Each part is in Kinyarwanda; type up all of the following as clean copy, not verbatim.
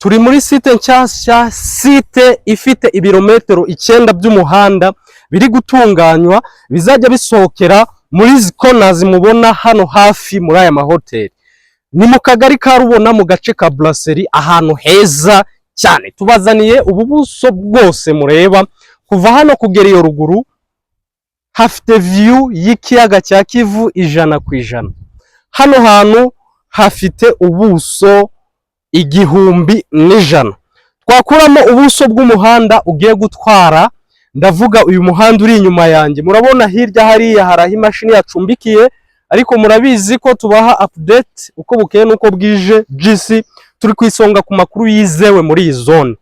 Turi muri site nshyashya, site ifite ibirometero 9 by'umuhanda biri gutunganywa, bizajya bisohokera muri izi konazi mubona hano hafi muri aya mahoteli. Ni mu kagari ka Rubona, mu gace ka Brasserie, ahantu heza cyane. Tubazaniye ubu buso bwose mureba kuva hano kugera iyo ruguru, hafite view y'ikiyaga cya Kivu 100%. Hano hantu hafite ubuso 1100. Twakuramo ubuso bw'umuhanda ugiye gutwara, ndavuga uyu muhanda uri inyuma yanjye. Murabona hirya hariya hari aho imashini yacumbikiye, ariko murabizi ko tubaha update uko bukeye n'uko bwije. GC turi ku isonga ku makuru yizewe muri iyi zone.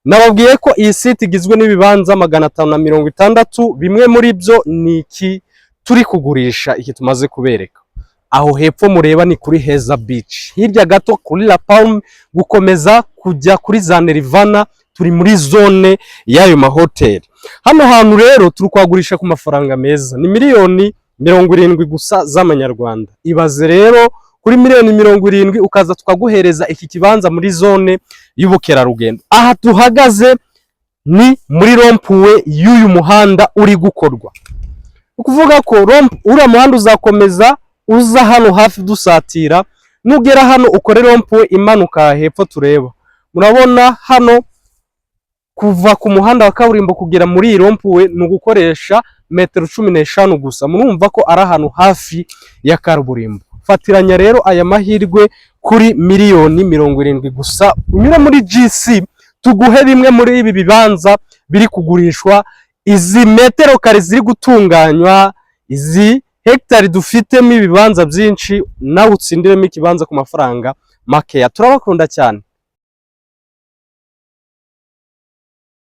Nababwiye ko iyi site igizwe n'ibibanza 560, bimwe muri byo ni iki turi kugurisha, iki tumaze kubereka. Aho hepfo mureba ni kuri Heza Beach, hirya gato kuri La Palme, gukomeza kujya kuri za Nirvana, turi muri zone y'ayo mahoteli. Hano hantu rero turi kuhagurisha ku mafaranga meza, ni miliyoni 70 gusa z'amanyarwanda. Ibaze rero kuri miliyoni 70 ukaza tukaguhereza iki kibanza muri zone y'ubukerarugendo. Aha tuhagaze ni muri rond-point y'uyu muhanda uri gukorwa. Ni ukuvuga ko uriya muhanda uzakomeza uza hano hafi dusatira, nugera hano ukore rond-point imanuka hepfo tureba. Murabona hano kuva ku muhanda wa kaburimbo kugera muri iyi rond-point ni ugukoresha metero 15 gusa. Murumva ko ari ahantu hafi ya kaburimbo. Fatiranya rero aya mahirwe kuri miliyoni 70 gusa, unyure muri GC tuguhe bimwe muri ibi bibanza biri kugurishwa, izi metero kare ziri gutunganywa, izi hegitari dufitemo ibibanza byinshi, nawe utsindiremo ikibanza ku mafaranga makeya. Turabakunda cyane.